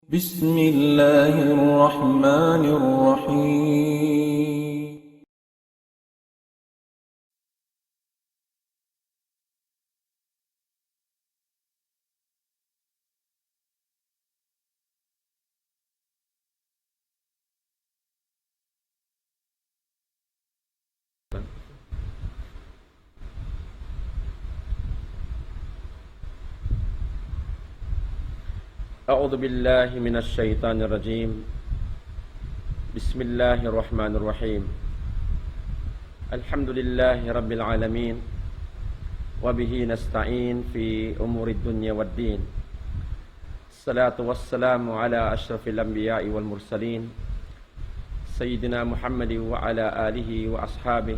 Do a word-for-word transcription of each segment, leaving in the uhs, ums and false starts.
بسم الله الرحمن الرحيم. أعوذ بالله من الشيطان الرجيم. بسم الله الرحمن الرحيم. الحمد لله رب العالمين، وبه نستعين في أمور الدنيا والدين. الصلاة والسلام على أشرف الأنبياء والمرسلين، سيدنا محمد وعلى آله وأصحابه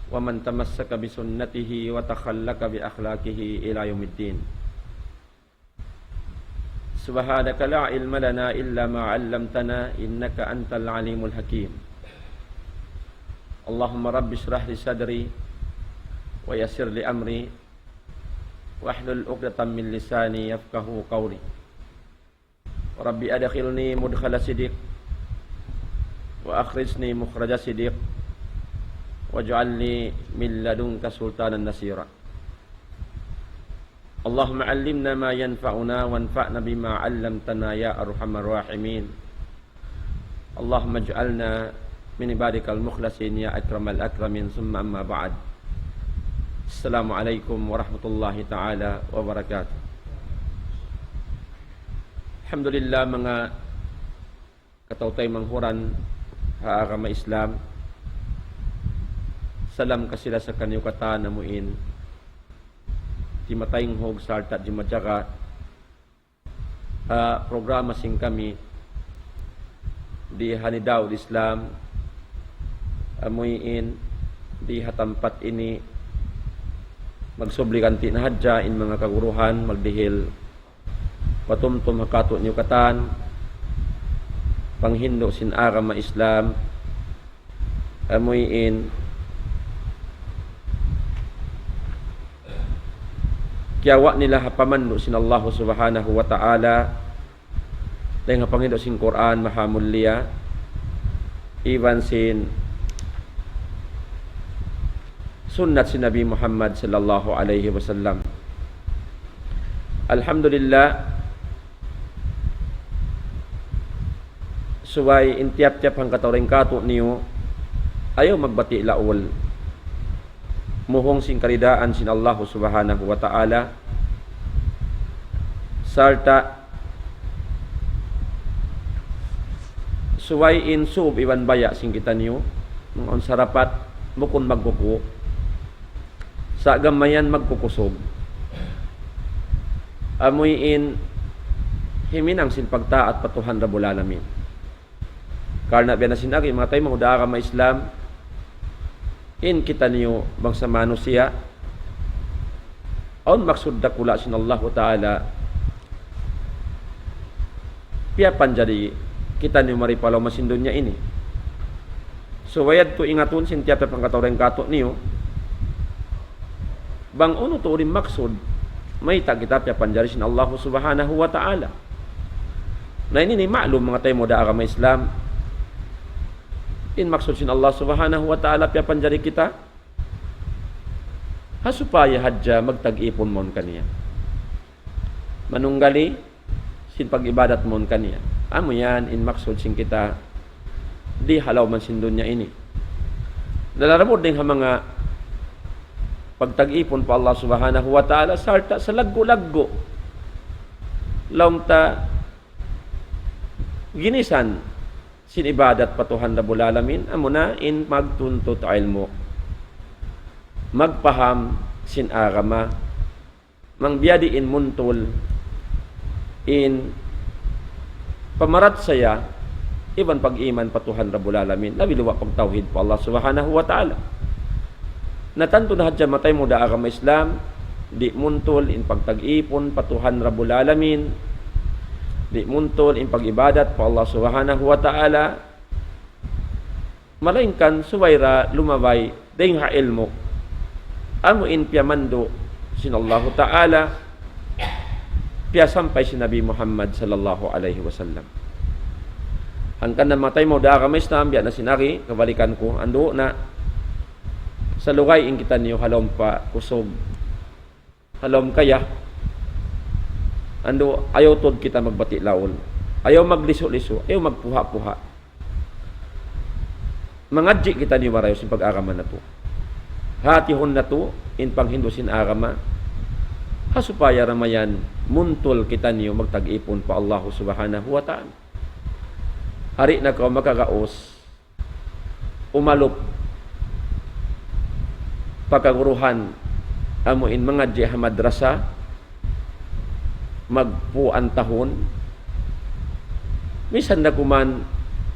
ومن تمسك بسنته وتخلق بأخلاقه إلى يوم الدين. سبحانك لا علم لنا إلا ما علمتنا إنك أنت العليم الحكيم. اللهم رب اشرح لي صدري ويسر لي أمري واحلل عقدة من لساني يفقهوا قولي. رب أدخلني مدخل صدق وأخرجني مخرج صدق واجعل لي من لدنك سلطانا نصيرا. اللهم علمنا ما ينفعنا وانفعنا بما علمتنا يا أرحم الراحمين. اللهم اجعلنا من عبادك المخلصين يا أكرم الأكرمين. ثم أما بعد. السلام عليكم ورحمة الله تعالى وبركاته. Alhamdulillah, manga kataw-taymanghuran ha agama Islam. Salam kasi-lasa kaniyu katan amu in timataynghug sarta' dimajaga ha programa sin kami di ha Nidaul Islam, amu in di ha tampat ini magsubli kanti' na hadja in manga kaguruhan magdihil patumtum ha katu'niyu katan panghindu' sin agama Islam, amu in kiyawa' nila ha pamandu' sin Allahu Subhanahu wa Ta'ala, dayn ha panghindu' sin Qur'an maha mulia, iban sin sunnat sin Nabi Muhammad sallallahu alayhi wasallam. Alhamdulillah, subay in tiyap-tiyap hangkatau dayn katu'niyu, ayaw magbati' laul. Muhung sin karidaan sin Allahu Subhanahu wa Ta'ala, sarta' subay in sub iban baya' sin kitaniyu, manga unsa dapat bukun magkuku'. Sa' gam mayan magkukusug. Amu in himinang sin pagtaat pa Tuhan Rabbul Alamin. Karna' biya' na sin agi, manga taymanghud ha agama Islam, in kitaniyu bangsa manusiya', awn maksud dakula' sin Allahu Ta'ala piyapanjari kitaniyu mari pa lawm sin dunya ini. So, wayad tu ingatun sin tiyap-tiyap hangkatau dayn katu'niyu, bang unu tuud in maksud mayta' kita piyapanjari sin Allahu Subhanahu wa Ta'ala. Na ini in ma'lum, manga taymanghud ha agama Islam, in maksud sin Allah Subhanahu wa Ta'ala piyapanjari kita, ha supaya hadja magtag-ipun mawn kaniya. Manunggali sin pag-ibadat mawn kaniya. Amu yan in maksud sin kita di ha lawm sin dunya ini. Nalaramud dayn ha manga pagtag-ipun pa Allah Subhanahu wa Ta'ala, sarta' salaggu'-laggu' laung ta ginisan sin ibadat pa Tuhan Rabbul Alamin, amuna in magtuntut ilmu', magpaham sin agama, bang biyadiin muntul in pamarachaya iban pag-iman pa Tuhan Rabbul Alamin, labi luba' pagtawhid pa Allah Subhanahu wa Ta'ala. Na tantu na hadja, manga taymanghud ha agama Islam, di' muntul in pagtag-ipun pa Tuhan Rabbul Alamin, di' muntul in pag-ibadat pa Allah Subhanahu wa Ta'ala, malaingkan subay da lumabay dayn ha ilmu'. Amu in piyamandu' sin Allahu Ta'ala, piyasampay sin Nabi Muhammad sallallahu alayhi wasallam. Hangkan na matay mu da agama Islam, biya' na sin ari, kabalikan ku, andu' na salugay in kitaniyu ha lawm pa kusug, ha lawm kaya, andu' ayaw tuud kita magbati' laul, ayaw maglisu-lisu, ayaw magpuha-puha. Mangadji' kitaniyu marayaw sin pag-agama natu'. Hatihun natu' in panghindu' sin agama. Ha supaya da mayan muntul kitaniyu magtag-ipun pa Allahu Subhanahu wa Ta'ala. Di' na kaw makagaus umalup pa kaguruhan, amu in mangadji' ha madrasa, magpū' in tahun, misan da kuman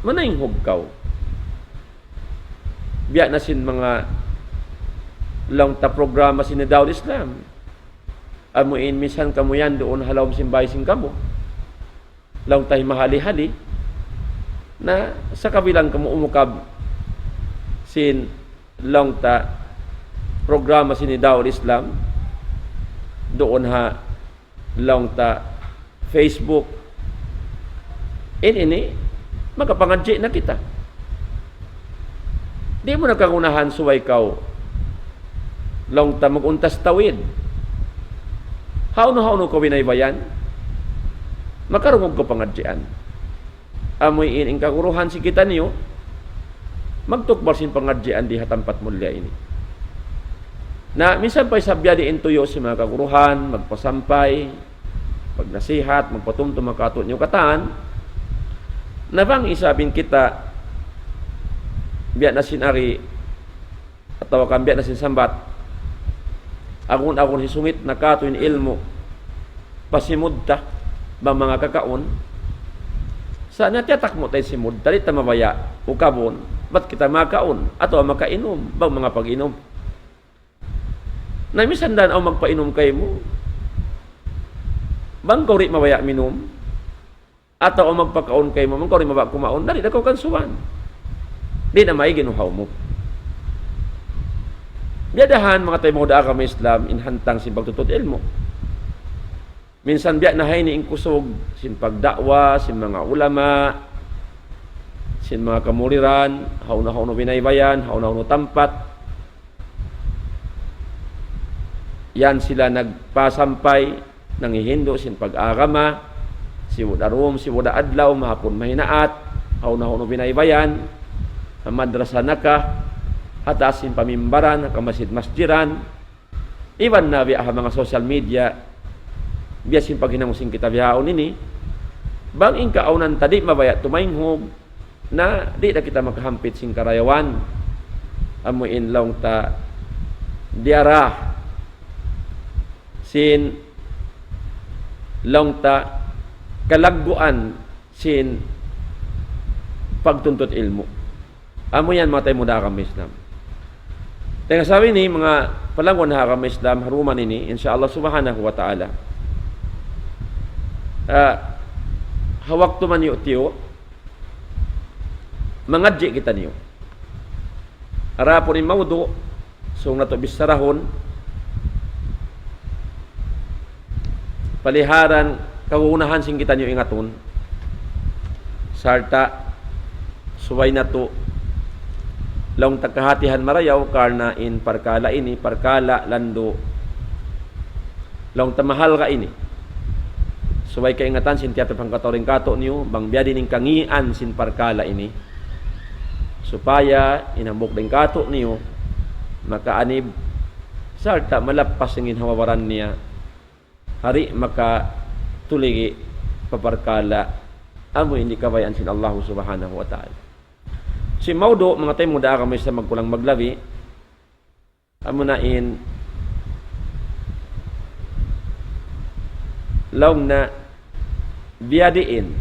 manaynghug kaw. Biya' na sin manga laung ta programa sin Nida'ul Islam. Amu in misan kamu yan duun ha lawm sin bāy sin kamu, laung ta himahali-hali, na sakabilang kamu umukab sin laung ta programa sin Nida'ul Islam, duun ha laung ta Facebook. In ini, makapangadji' na kita. Di' mu na kagunahan subay kaw laung ta mag-untas tawid. Hawnu-hawnu kaw binaybayan, makarungug kaw pangadjian. Amu in, in kaguruhan sin kitaniyu, magtukbal sin pangadjian di ha tampat mulliya ini. Na, minsan pa isab biya' diin tuyu' sin manga kaguruhan, magpasampay, magnasihat, magpatumtum ha kātu'niyu katān. Na bang isab in kita, biya' na sin ari, atawa kan biya' na sin sambat, agun-agun hisungit na kātu' in ilmu', pasimud ta, bang manga kakaun. Sa' na tiyatak mu ta in simud ta, di' ta mabaya' ukabun, bat kita makaun, atawa makainum, bang manga pag-inum. Na misan da in awn magpainum kaymu, bang kaw di' mabaya' minum, atawa magpakaun kaymu, bang kaw di' mabaya' kumaun, di' da kaw kansuban. Di' na maig in uhaw mu. Biya' da han manga taymanghud ha agama Islam, in hantang sin pagtuntut ilmu'. Minsan biya' na ha ini in kusug sin pagda'wa sin manga ulama, sin manga kamuriran, hawnu-hawnu binaybayan, hawnu-hawnu tampat. Yan sila nagpasampay, nanghihindu' sin pag-agama, sibu' da dum, sibu' da adlaw, mahapun mahinaat, hawnu-hawnu binaybayan, ha madrasa na ka, ha taas sin pamimbaran, ha kamasjid-masjiran, iban na biya' ha manga social media, biya' sin paghinangun sin kita bihaun ini, bang in kaawnan ta di' mabaya' tumaynghug, na di' da kita makahampit sin karayawan, amu in laung ta diyara sin laung ta kalagguan sin pagtuntut ilmu'. Amu yan manga taymanghud ha agama Islam. Dayn ha sabab ini, manga palangguan ha agama Islam, ha dum ini, insya Allah subhanahu wa ta'ala. Ah, ha waktu maniyu'-tiyu', mangadji' kitaniyu. Adapun in mawdu', sūng natu' bissarahun, paliharan kagunahan sin kitaniyu ingatun, sarta' subay natu' laung ta kahatihan marayaw karna' in parkala' ini, parkala' landu' laung ta mahalga' ini. Subay kaingatan sin tiyap-tiyap hangkatau dayn kātu'niyu, bang biya' diin in kangīan sin parkala' ini. Supaya in hambuuk dayn kātu'niyu makaanib, sarta' malappas in ginhawa-baran niya, di' makatuligi' pa parkala' amu in di' kabayaan sin Allahu Subhanahu wa Ta'ala. Sin mawdu', manga taymanghud ha agama Islam, magkulang maglabi, amuna in laung na biya' diin,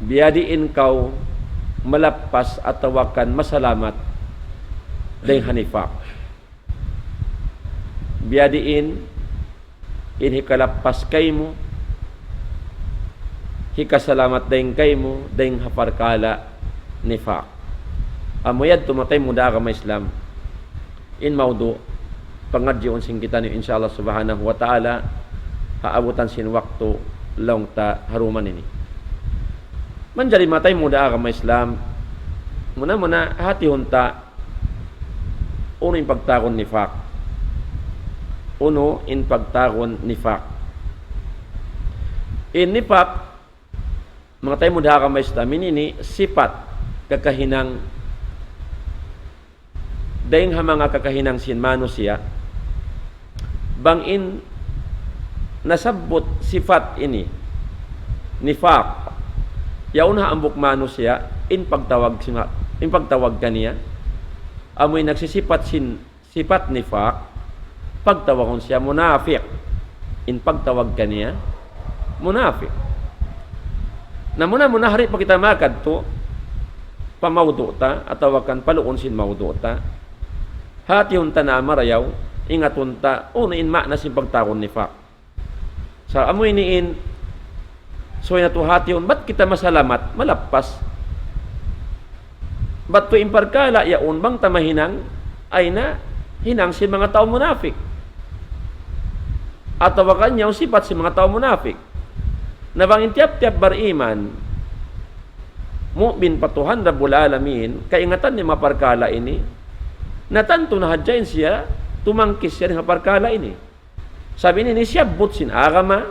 biya' diin kaw malappas atawa kan masalamat dayn ha nifaq. Biya' diin in hikalappas kaymu, hikasalamat dayn kaymu, dayn ha parkala' nifaq. Amu yadtu manga taymanghud ha agama Islam, in mawdu', pangadjiun sin kitaniyu, insya Allah subhanahu wa ta'ala, ha abutan sin waktu laung ta ha dum ini. Manjari manga taymanghud ha agama Islam, muna-muna hātihun ta, unu in pagtawagun nifaq. Unu in pagtawagun nifaq. In nifaq, manga taymanghud ha agama Islam, ini, ini sipat kakahinang, dayn ha manga kakahinang sin manusiya', bang in nasabbut sipat ini, nifaq, yaun ha hambuuk manusiya', in pagtawag sima-, in pagtawag kaniya, amu in nagsisipat sin sipat nifaq, pagtawagun siya munafiq. In pagtawag kaniya, munafiq. Na muna-muna di' pa kita makadtu pa mawdu' ta, atawa kan pa luun sin mawdu' ta. Hātihun ta na marayaw, ingatun ta, unu in maana sin pagtawagun nifaq. Sa' amu ini in, subay natu' hātihun, bat kita masalamat, malappas. Bat tuud in parkala' yaun bang ta mahinang, ay na hinang sin manga tau munafiq. Atawa kan yaun sipat sin manga tau munafiq. Na bang in tiyap-tiyap bariman, mu'min pa Tuhan Rabbul Alamin, kaingatan niya manga parkala' ini, na tantu na hadja in siya tumangkis siya dayn ha parkala' ini. Sabab ini, ini siyabbut sin agama,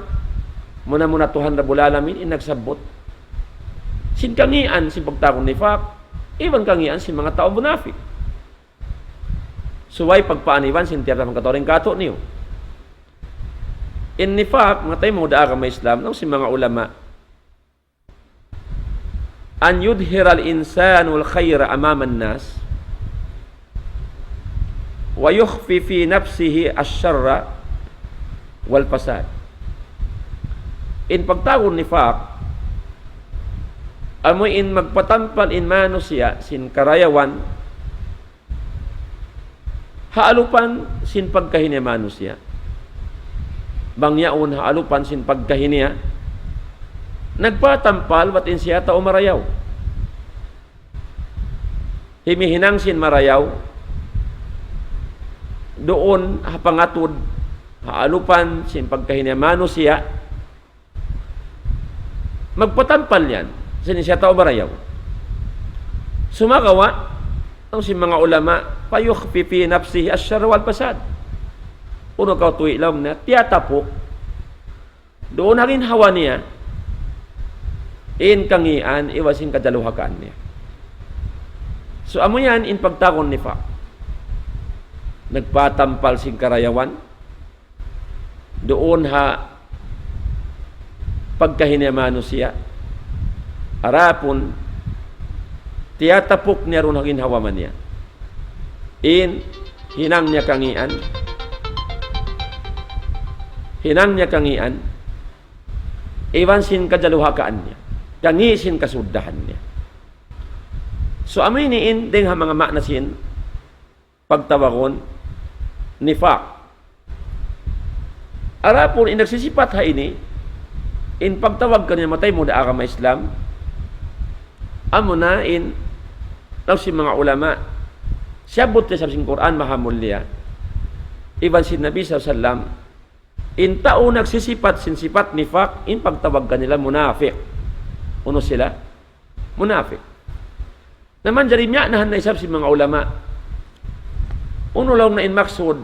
muna-muna Tuhan Rabbul Alamin in nagsabbut. Sin kangīan, sin pagtawagun nifaq, iban kangīan sin manga tau munafiq. Subay pagpaaniban sin tiyap-tiyap hangkatau dayn kātu'niyu. In nifaq, manga taymanghud ha agama Islam, laung sin manga ulama, أن يظهر الإنسان الخير أمام الناس ويخفي في نفسه الشر والفساد. In pagtawagun nifaq, amu in magpatampal in manusiya' sin karayawan ha alupan sin pagkahi niya manusiya'. Bang yaun ha alupan sin pakahi niya, nagpatampal bat in siya tau marayaw. Himihinang sin marayaw, duun ha pangatud, ha alupan sin pagkahi niya manusiya', magpatampal yan sin siya tau marayaw. Sumagawa', laung sin manga ulama, فيخفي في نفسه الشر والفساد. Unu kaw tuwi' laung niya, tiyatapuk duun ha ginhawa niya in kangīan iban sin kajaluhakaan niya. So, amu yan in pagtawagun nifaq. Nagpatampal sin karayawan, duun ha pagkahi niya manusiya'. Adapun tiyatapuk niya duun ha ginhawa-baran niya in hinang niya kangīan, hinang niya kangīan, iban sin kajaluhakaan niya, kangī' sin kasuddahan niya. So, amu ini in dayn ha manga maana sin pagtawagun nifaq. Adapun in nagsisipat ha ini, in pagtawag kaniya manga taymanghud ha agama Islam, amuna in, laung sin manga ulama, siyabbut isab sin Qur'an Maha Mulia, iban sin Nabi sallallahu alayhi wasallam, in tau nagsisipat sin sipat nifaq, in pagtawag kanila munafiq. Unu sila? Munafiq. Na manjari miyaanahan na isab sin manga ulama. Unu laung na in maksud,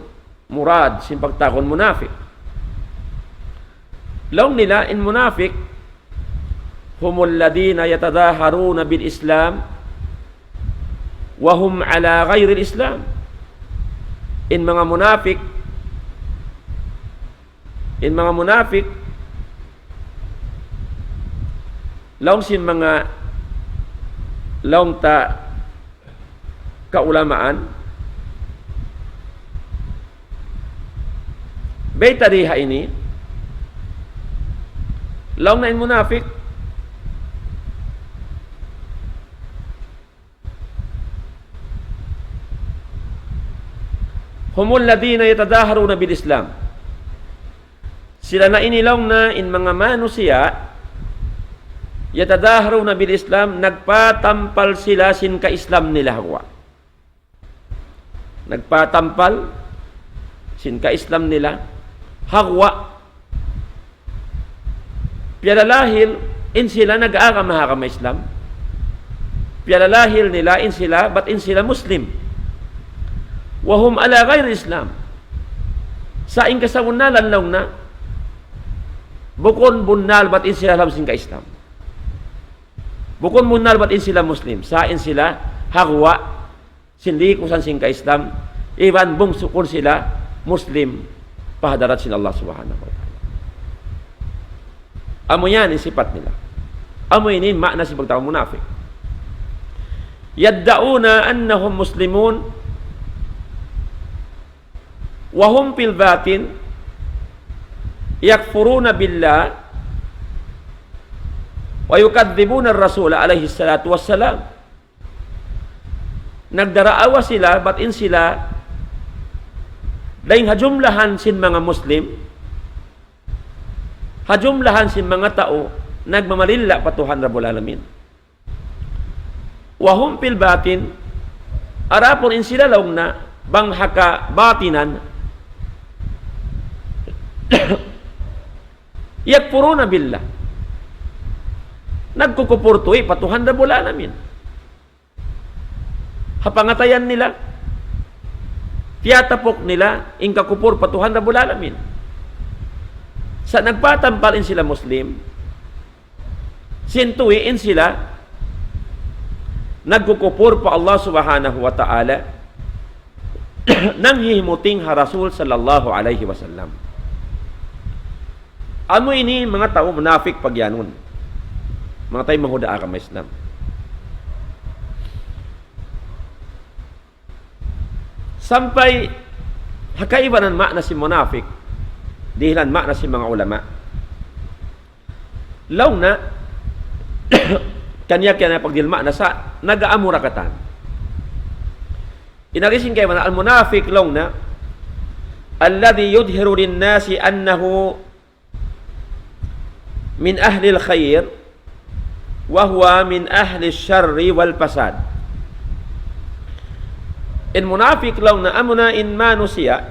murad, sin pagtawagun munafiq? Laung nila in munafiq, هم الذين يتظاهرون بالإسلام وهم على غير الإسلام. In manga munafiq, in manga munafiq, laung sin manga, laung ta kaulamaan, bayta' di ha ini, laung na in munafiq, هم الذين يتظاهرون بالإسلام. Sila na ini laung na in manga manusiya', يتظاهرون بالإسلام, nagpatampal sila sin ka-Islam nila ha guwa'. Nagpatampal sin ka-Islam nila, ha guwa', piyalahil in sila nag-aagama ha agama Islam. Piyalahil nila in sila, bat in sila Muslim. وهم على غير الإسلام. Sa' in kasabunnalan laung na, bukun bunnal bat in sila ha lawm sin ka-Islam. Bukun bunnal bat in sila Muslim. Sa' in sila ha guwa' sin likusan sin ka-Islam, iban bang bukun sila Muslim pa hadarat sin Allah Subhanahu wa Ta'ala. Amu yan in sipat nila. Amu ini in maana sin pagtawagun munafik. يدعون أنهم مسلمون وهم في الباطن يكفرون بالله ويكذبون الرسول عليه الصلاة والسلام. Nagdaraawa sila, bat in sila, dayn ha jumlahan sin manga Muslim, ha jumlahan sin manga tau, nagmamalilla pa Tuhan Rabbul Alamin. وهم في الباطن, adapun in sila laung na, bang ha kabatinan, يكفرون بالله. Nagkukupur tuud pa Tuhan Rabbul Alamin. Ha pangatayan nila, tiyatapuk nila in kakupur pa Tuhan Rabbul Alamin. Sa' nagpatampal in sila Muslim, sin tuwi' in sila nagkukupur pa Allah Subhanahu wa Ta'ala, nanghihimuting ha Rasul sallallahu alayhi wasallam. Amu ini manga tau munafik pagiyanun. Manga tau mahuda agama Islam. Sampay ha kaibanan maana sin munafik, dihilan maana sin manga ulama. Laung na, kaniya-kaniya pagdihil maana sa' nag-aamu ra katan. In agi sin kaibanan, al-munafiq laung na, الذي يظهر للناس أنه من أهل الخير وهو من أهل الشر والفساد. In munafik laung na amuna in manusiya',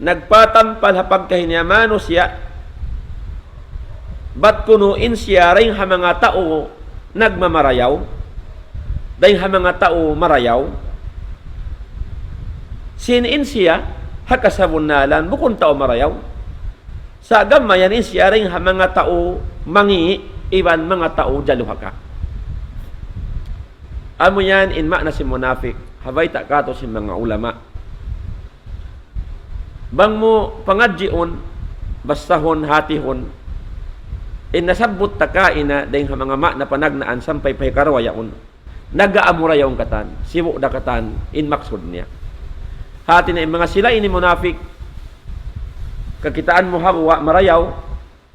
nagpatampal ha pagkahi niya manusiya', bat kunu' in siya dayn ha manga tau nagmamarayaw, dayn ha manga tau marayaw. Sin in siya, ha kasabunnalan, bukun tau marayaw. Sa' gam mayan in siya dayn ha manga tau mangi' iban manga tau jaluhaka. Amu yan in maana sin munafik, ha bayta' katu' sin manga ulama. Bang mu pangadjiun, basahun, hatihun, in nasabbut ta kaina dayn ha manga maana panagnaan sampay pa hikaruwa yaun. Nag-aamu ra yaun katan, sibu' da katan, in maksud niya. Hati niya in manga sila ini munafik, kakitaan mu ha guwa' marayaw,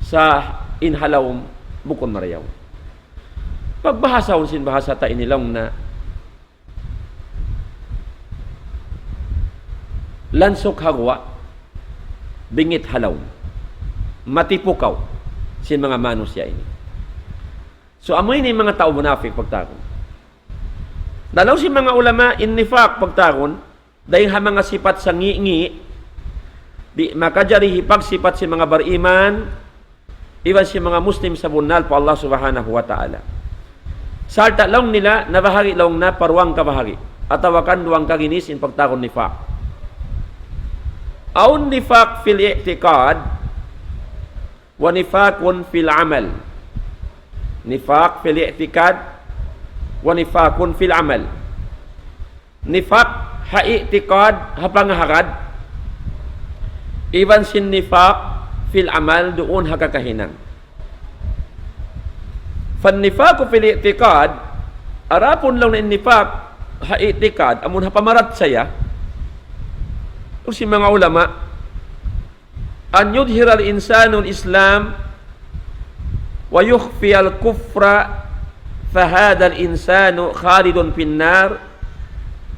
sa' in ha lawm bukun marayaw. Pagbahasahun sin bahasa ta ini laung na lansuk ha guwa', bingit ha lawm. Matipukaw sin manga manusiya' ini. So, amu ini manga tau munafik pagtawagun. Laung sin manga ulama, in nifak pagtawagun, dayn ha manga sipat sangi'-ngi', di' makajari hipagsipat sin manga bariman, iban sin manga Muslim sabunnal pa Allah Subhanahu wa Ta'ala. Sarta' laung nila, nabahagi' laung na pa duwang kabahagi', atawa kan duwang kaginis in pagtawagun nifak. أو نفاق في الاعتقاد ونفاق في العمل. نفاق في الاعتقاد ونفاق في العمل. Nifak ha i'tikad, ha pangahagad, iban sin nifak fil amal, duun ha kakahinang. فالنفاق في الاعتقاد, adapun laung in nifak ha i'tikad, amun ha pamarachaya, laung sin manga ulama, أن يظهر الإنسان الإسلام ويخفي الكفر فهذا الإنسان خالد في النار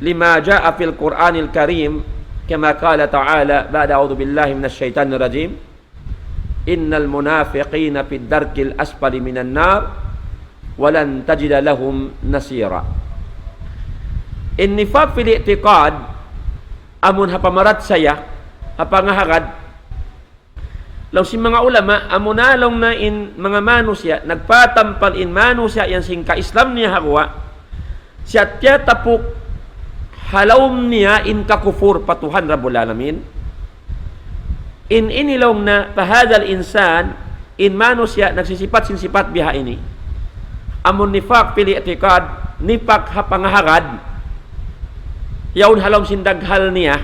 لما جاء في القرآن الكريم كما قال تعالى بعد أعوذ بالله من الشيطان الرجيم إن المنافقين في الدرك الأسفل من النار ولن تجد لهم نصيرا. In nifak fil i'tikad, amun ha pamarachaya, ha pangahagad. Laung sin manga ulama, amuna laung niya in manga manusiya', nagpatampal in manusiya' yan sin ka-Islam niya ha guwa', siya tiyatapuk ha lawm niya in kakupur pa Tuhan Rabbul Alamin. In ini laung niya, فهذا الإنسان, in manusiya' nagsisipat sin sipat biha ini. Amun nifaq fil i'tiqad, nifaq ha pangahagad, yaun ha lawm sin daghal niya.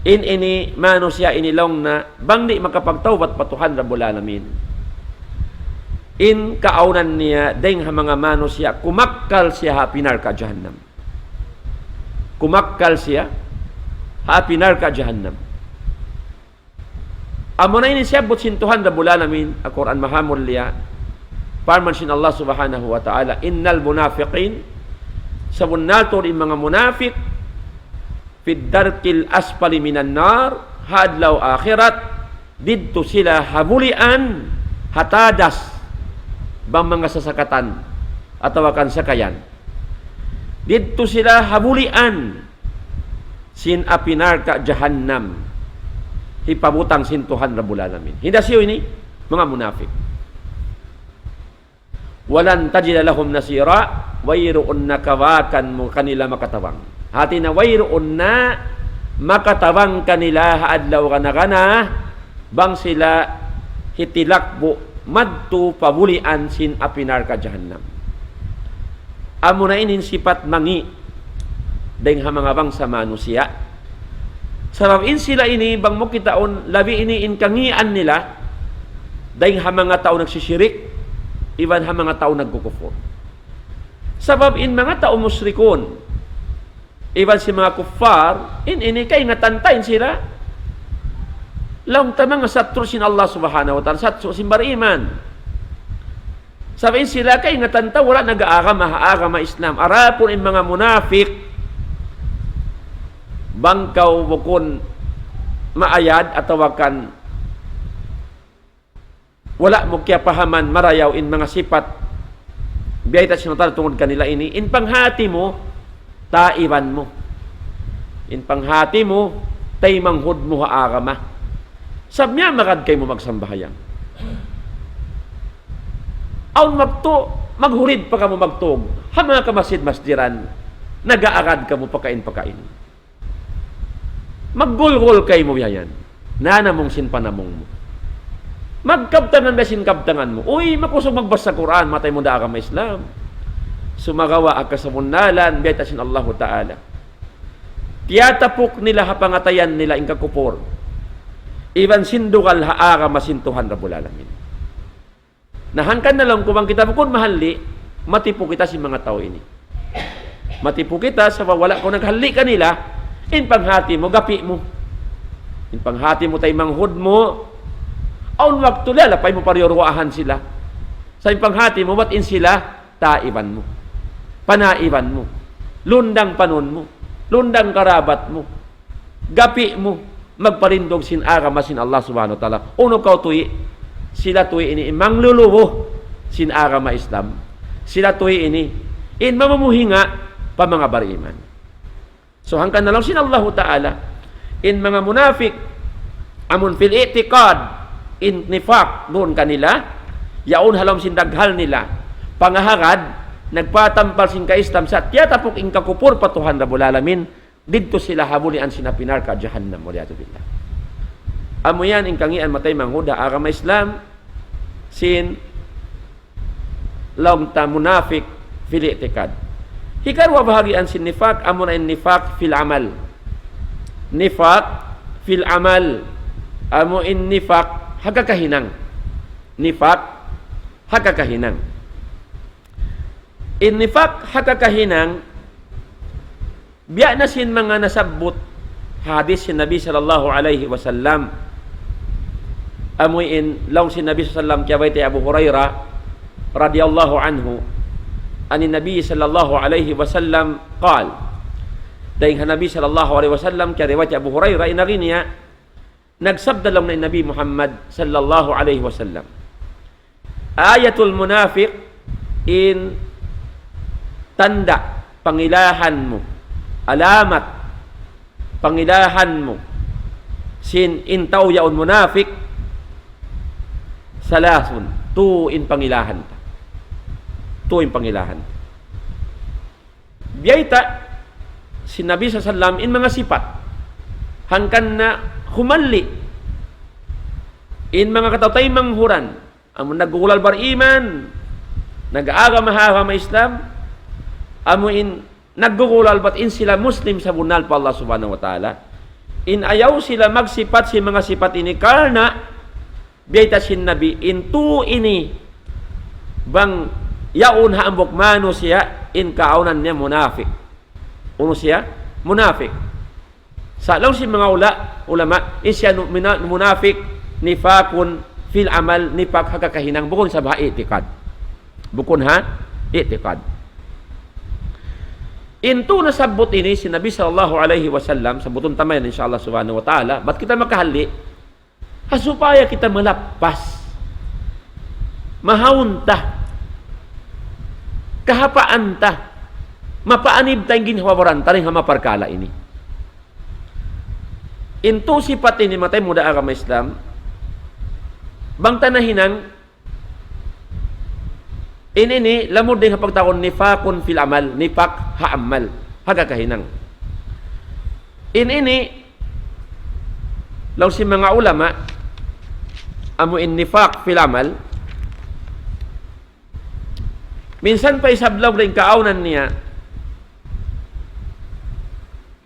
In ini manusiya' ini laung niya, bang di' makapagtawbat pa Tuhan Rabbul Alamin, in kaawnan niya dayng ha manga manusiya', kumakkal siya ha api narka' jahannam. Kumakkal siya ha api narka' jahannam. Amuna ini siyabbut sin Tuhan Rabbul Alamin, ha Qur'an Mahamulliya, parman sin Allah Subhanahu wa Ta'ala, إن المنافقين, sabunnal tuud in manga munafik, في الدرك الأسفل من النار, ha adlaw akhirat, didtu sila ha bulian, ha tadas, bang manga sasakatan, atawa kan sakayan. Didtu sila ha bulian sin api narka' jahannam, hipabutang sin Tuhan Rabbul Alamin. Hinda siyu ini, manga munafik. ولن تجد لهم نصيرا, wayruun na kawakan mu kanila makatabang. Hati niya wayruun na makatabang kanila ha adlaw gana-gana, bang sila hitilakbu' madtu pa bulian sin api narka' jahannam. Amuna ini in sipat mangi' dayng ha manga bangsa manusiya'. Sabab in sila ini, bang mu kitaun, labi ini in kangian nila dayng ha manga tau nagsisirik, iban ha manga tau nagkukupur. Sabab in manga tau musrikun, iban sin manga kuffar, in ini kaingatan ta in sila, laung ta manga satru' sin Allah Subhanahu wa Ta'ala, satru' sin bariman. Sabab in sila kaingatan ta wala' nag-aagama ha agama Islam. Adapun in manga munafik, bang kaw bukun maayad atawa kan wala' mu kiyapahaman marayaw in manga sipat biyayta' sin Allah Ta'ala tungud kanila ini, in panghati mu, taiban mu. In panghati mu, taymanghud mu ha agama. Sabab miyamagad kaymu magsambahayang. Awn waktu, maghurid pa kamu magtug ha manga kamasjid-masjiran, nag-aagad kamu pakain-pakain. Maggulgul kaymu biya' yan. Nanamung sin panamung mu. Magkabtangan biya' sin kabtangan mu. Uy, makusug magbasa Qur'an, matay mu da agama Islam. Sumagawa' ha kasabunnalan, biyayta' sin Allahu Ta'ala, tiyatapuk nila ha pangatayan nila in kakupur, iban sindugal ha agama sin Tuhan Rabbul Alamin. Na hangkan na laung ku bang kita bukun mahalli', matipu kita sin manga tau ini. Matipu kita sabab wala' kaw naghalli' kanila, in panghati mu, gapi' mu. In panghati mu, taymanghud mu, awn waktu liyalapay mu pa riyuruwaahan sila. Sa' in panghati mu, bat in sila, taiban mu, panaiban mu, lundang panun mu, lundang karabat mu, gapi' mu, magparindug sin agama sin Allah Subhanahu wa Ta'ala. Unu kaw tuwi', sila tuwi' ini in manglulubu sin agama Islam. Sila tuwi' ini in mamumuhinga pa manga bariman. So, hangkan na laung sin Allahu Ta'ala, in manga munafik, amun fil i'tiqad, in nifaq duun kanila, yaun ha lawm sin daghal nila, pangahagad, nagpatampal sin ka-Islam, sa' tiyatapuk in kakupur pa Tuhan Rabbul Alamin, didtu sila ha bulian sin api narka' jahannam, wal iyadhu billah. Amu yan in kangian matay manghud ha agama Islam, sin laung ta munafik fil i'tiqad. Hikaruwa bahagian sin nifaq, amuna in nifaq fil amal. Nifaq fil amal. Amu in nifaq ha kakahinang. Nifaq ha kakahinang. In nifaq ha kakahinang, biya' na sin manga nasabbut ha hadith sin Nabi sallallahu alayhi wasallam. Amu in laung sin Nabi sallallahu alayhi wasallam, kiyabayta' hi Abu Hurairah radiyallahu anhu, عن النبي صلى الله عليه وسلم قال. Dayng ha Nabi sallallahu alayhi wasallam, kiyariwayat hi Abu Hurairah, in agi niya, nagsabda laung niya in Nabi Muhammad sallallahu alayhi wasallam, آية المنافق, in tanda', pangilahan mu, alamat, pangilahan mu, sin in tau yaun munafik, salasun, tu in pangilahan ta. Tu in pangilahan ta. Biyayta' sin Nabi sallallahu alayhi wasallam in manga sipat. Hangkan na humalli in manga kataw-taymanghuran. Amu in naggugulal bar iman, nag-agama ha agama Islam, amu in naggugulal bat in sila Muslim sabunnal pa Allah Subhanahu wa Ta'ala. In ayaw sila magsipat sin manga sipat ini karna' biyayta' sin Nabi, in tu ini bang yaun ha hambuuk manusiya' in kaawnan niya munafik. Unu siya? Munafik. Sa' laung sin manga ula-, ulama, in siya nu-, mina-, munafik, nifakun fil amal, nipak ha kakahinang, bukun sa ha i'tikad. Bukun ha i'tikad. In tu nasabbut ini sin Nabi sallallahu alayhi wasallam, sabbutun ta mayan insha Allah subhanahu wa ta'ala, bat kita makahalli', ha supaya kita malappas. Mahaun ta. Kahapaan ta. Mapaanib ta in ginhawa-baran ta dayn ha manga parkala' ini. In tu sipat ini, manga taymanghud ha agama Islam, bang ta nahinang, in ini, lamud dayn ha pagtawagun nifakun fil amal, nipak ha amal, ha kakahinang. In ini, laung sin manga ulama, amu in nifak fil amal, minsan pa isab laung dayn kaawnan niya,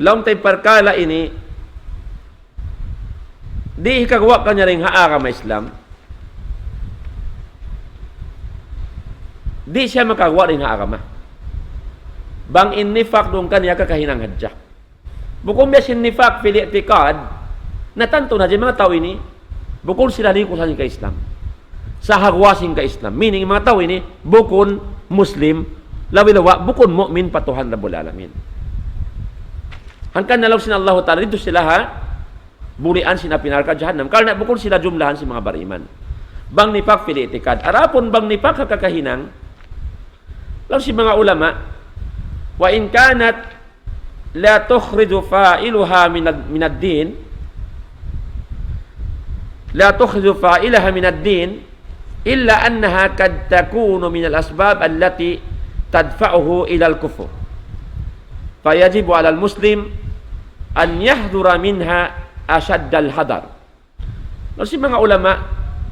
laung ta in parkala' ini, di' hikaguwa' kaniya dayn ha agama Islam. Di' siya makaguwa' dayn ha agama. Bang in nifak duun kaniya kakahinang hadja. Bukun biya' sin nifak fil i'tikad, natantu na hadja in manga tau ini, bukun sila lingkusan sin ka-Islam. Sahaguwa sin ka-Islam. Meaning, manga tau ini, bukun Muslim, labi-lawa, bukun mu'min pa Tuhan Rabbul Alamin. Hangkan na laung sin Allahu Ta'ala, didtu sila ha bulian sin api narka' jahannam. Karna' bukun sila jumlahan sin manga bariman. Bang nifak fil i'tikad. Adapun bang nifak ha kakahinang, laung sin manga ulama, وإن كانت لا تخرج فاعلها من ال-، من الدين، لا تخرج فاعلها من الدين، إلا أنها قد تكون من الأسباب التي تدفعه إلى الكفر، فيجب على المسلم أن يحذر منها أشد الحذر. Laung sin manga ulama,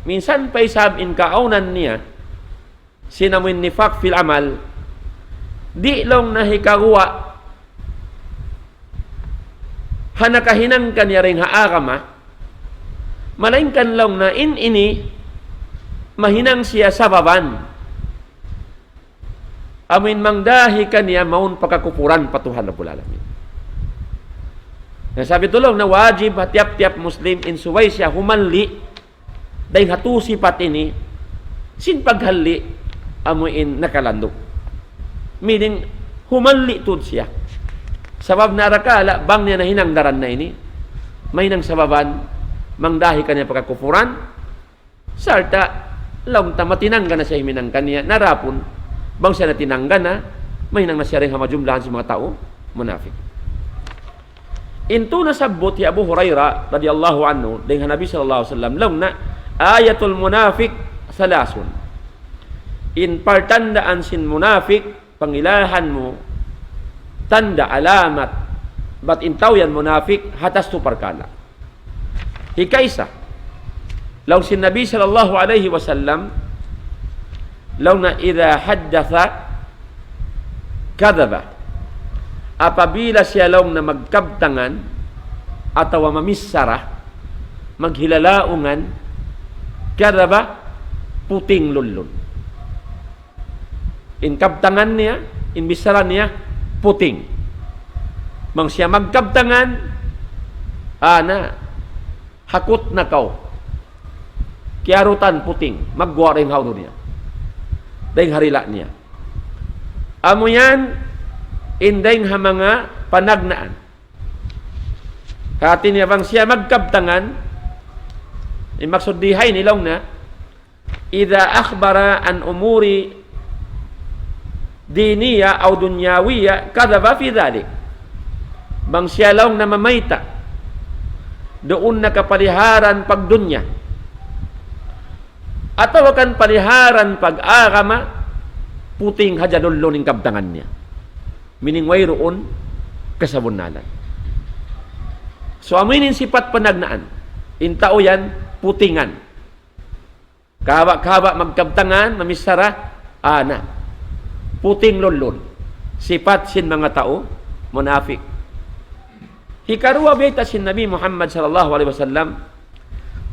minsan pa isab in kaawnan niya, sin amu in nifak fil amal, di' laung niya hikaguwa' ha nakahinang kaniya dayn ha agama, malaingkan laung niya in ini mahinang siya sababan amu in mangdahi kaniya mawn pa kakupuran pa Tuhan Rabbul Alamin. Na sabab itu laung niya wajib ha tiyap-tiyap Muslim in subay siya humalli' dayn ha tu sipat ini, sin paghalli' amu in nakalanduk. Meaning, humalli' tuud siya. Sabab na arakala' bang niya nahinang daran na ini, mahinang sababan mangdahi kaniya pa kakupuran, sarta' laung ta matinangga na siya himinang kaniya, na adapun bang siya natinangga na, mahinang na siya dayn ha majumlahan sin manga tau munafik. In tu nasabbut hi Abu Hurairah radiyallahu anhu, dayn ha Nabi sallallahu alayhi wasallam, laung niya, آية المنافق ثلاث. In partandaan sin munafik, pangilahan mu, tanda' alamat, bat in tau yan munafik, ha taas tu parkala'. Hikaisa, laung sin Nabi sallallahu alayhi wasallam, laung niya إذا حدث كذب. Apabila siya laung niya magkabtangan, atawa mamichara, maghilalaungan, كذب, puting lullun. In kabtangan niya, in bichara niya, puting. Bang siya magkabtangan, ana, hakut na kaw. Kiyarutan puting, magguwa' dayn ha unu niya. Dayn ha dila' niya. Amu yan, in dayn ha manga panagnaan. Hati niya bang siya magkabtangan, in maksud di ha ini laung niya, إذا أخبر عن أمور دينية أو دنيوية كذب في ذلك. Bang siya laung niya mamayta' Duun na kapaliharan pagdunya. Atawa kan paliharan pag-agama, puting hadja lullun in kabtangan niya. Meaning wayruun kasabunnalan. So, amu ini in sipat panagnaan. In tau yan, putingan. Kahaba'-kahaba' magkabtangan, mamichara, ana. Puting lullun. Sipat sin manga tau munafik. Hikaruwa, bayta' sin Nabi Muhammad sallallahu alayhi wasallam,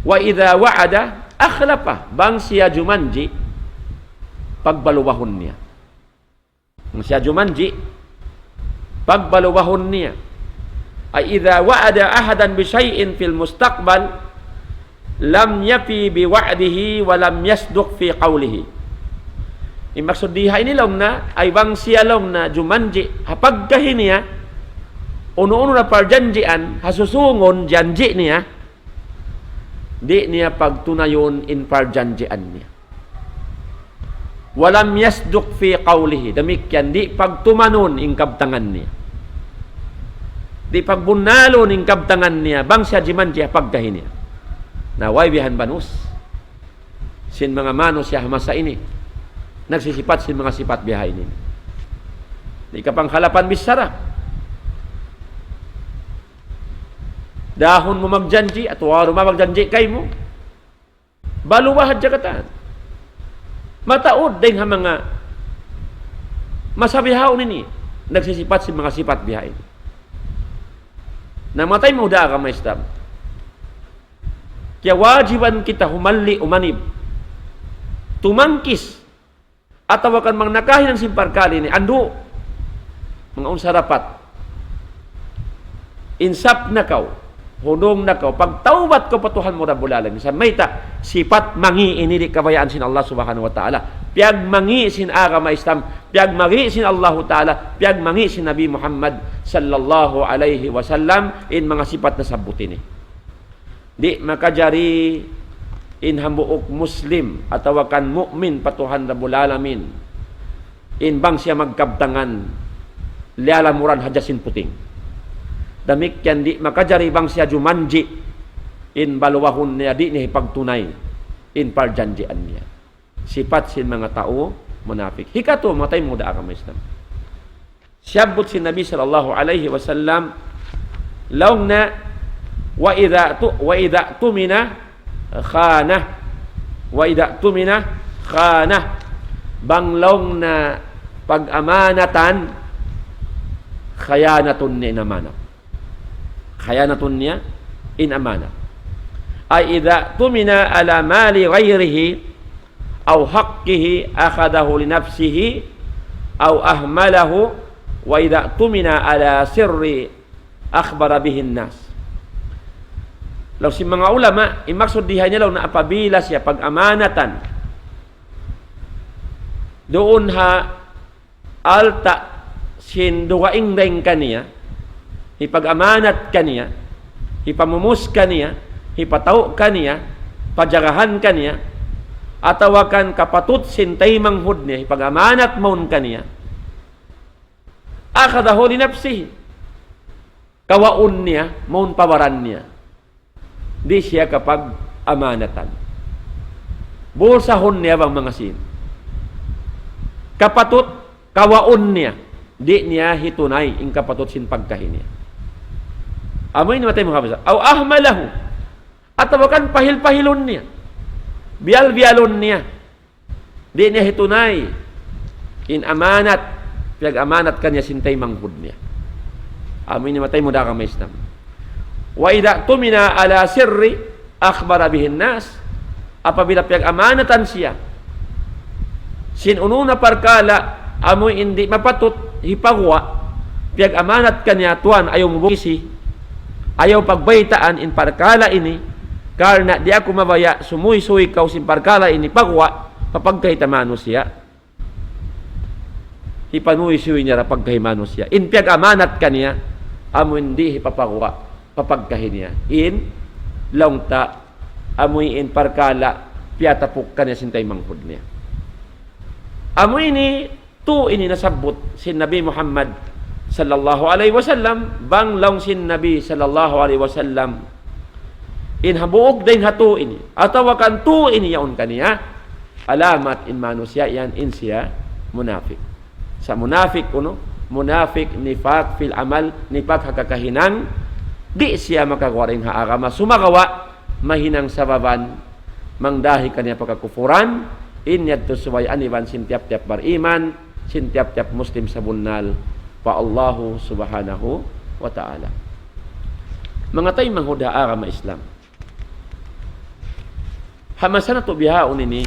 وإذا وعد أخلف, bang siya jumanji', pagbaluwahun niya. Bang siya jumanji', pagbaluwahun niya. أي إذا وعد أحدا بشيء في المستقبل لم يف بوعده ولم يصدق في قوله. In maksud di ha ini laung niya, ay bang siya laung niya jumanji' ha pagkahi niya, unu-unu na parjanjian, ha susūngun janji' niya, di' niya pagtunayun in parjanjian niya. ولم يصدق في قوله. Damikkiyan, di' pagtumanun in kabtangan niya. Di' pagbunnalun in kabtangan niya, bang siya jimanji' ha pagkahi niya. Na, way bihan banus sin manga manusiya' ha masa ini. Nagsisipat sin manga sipat biha ini. Di' ka panghalapan bichara. Dahun mu magjanji', atawa waru' magjanji' kaymu. Baluwa hadja katan. Mataud dayn ha manga masa bihaun ini, nagsisipat sin manga sipat biha ini. Na, matay mu da agama Islam. Kiyawajiban kita humalli' umanib. Tumangkis. Atawa kan bang nakahinang sin parkala' ini, andu', manga unsa dapat. Insap na kaw, hunung na kaw, pagtawbat kaw pa Tuhan mu Rabbul Alamin. Sa' mayta', sipat mangi' ini di' kabayaan sin Allah Subhanahu wa Ta'ala. Piyagmangi' sin agama Islam, piyagmangi' sin Allahu Ta'ala, piyagmangi' sin Nabi Muhammad sallallahu alayhi wasallam, in manga sipat nasabbut ini. Di' makajari in hambuuk Muslim atawa kan mu'min pa Tuhan Rabbul Alamin, in bang siya magkabtangan, liyalamuran hadja sin puting. Damikkiyan di' makajari bang siya jumanji', in baluwahun niya di' niya hipagtunay in parjanjian niya. Sipat sin manga tau munafik. Hikatu, matay mu da agama Islam. Siyabbut sin Nabi sallallahu alayhi wasallam, laung niya, وإذا ت-، وإذا اؤتمن خان. وإذا اؤتمن خان. Bang laung niya pag-amanatan, khiyanatun niya in amanat. Khiyanatun niya in amanat. أي إذا اؤتمن على مال غيره أو حقه أخذه لنفسه أو أهمله، وإذا اؤتمن على سر أخبر به الناس. Laung sin manga ulama, in maksud di ha ini laung niya apabila siya pag-amanatan duun ha alta' sin dugaing dayn kaniya, hipag-amanat kaniya, hipamumus kaniya, hipatau' kaniya, pajagahan kaniya, atawa kan kapatut sin taymanghud niya, hipag-amanat mawn kaniya. أخذه لنفسه. Kawaun niya, mawn pa baran niya. Di' siya kapag-amanatan. Bulsahun niya bang manga sin. Kapatut, kawaun niya. Di' niya hitunay in kapatut sin pagkahi niya. Amu ini matay mu ha masa. أو أهمله. Atawa kan pahil-pahilun niya. Biyal-biyalun niya. Di' niya hitunay in amanat, piyag-amanat kaniya sin taymanghud niya. Amu ini matay mu da agama Islam. وإذا اؤتمن على سر أخبر به الناس. Apabila piyag-amanatan siya sin unu na parkala' amu in di' mapatut hipaguwa', piyag-amanat kaniya, tuwan, ayaw mu bukisi, ayaw pagbaytaan in parkala' ini, karna' di' aku mabaya' sumuysuy kaw sin parkala' ini paguwa' pa pagkahi ta manusiya'. Hipanuysuy niya da pagkahi manusiya'. In piyag-amanat kaniya, amu in di' hipapaguwa' pa pagkahi niya. In laung ta, amu in parkala' piyatapuk kaniya sin taymanghud niya. Amu ini, tu ini nasabbut sin Nabi Muhammad sallallahu alayhi wasallam, bang laung sin Nabi sallallahu alayhi wasallam, In hambuuk dayn ha tū ini, atawa kan tū ini yaun kaniya, alamat in manusiya' yan in siya munafik. Sa' munafik kunu', munafik, nifak fil amal, nifak ha kakahinang, di' siya makaguwa' dayn ha agama, sumagawa' mahinang sababan mangdahi kaniya pa kakupuran, in yadtu subay aniban sin tiyap-tiyap bariman, sin tiyap-tiyap Muslim sabunnal pa Allahu Subhanahu wa Ta'ala. Manga taymanghud ha agama Islam. Ha masa natu' bihaun ini,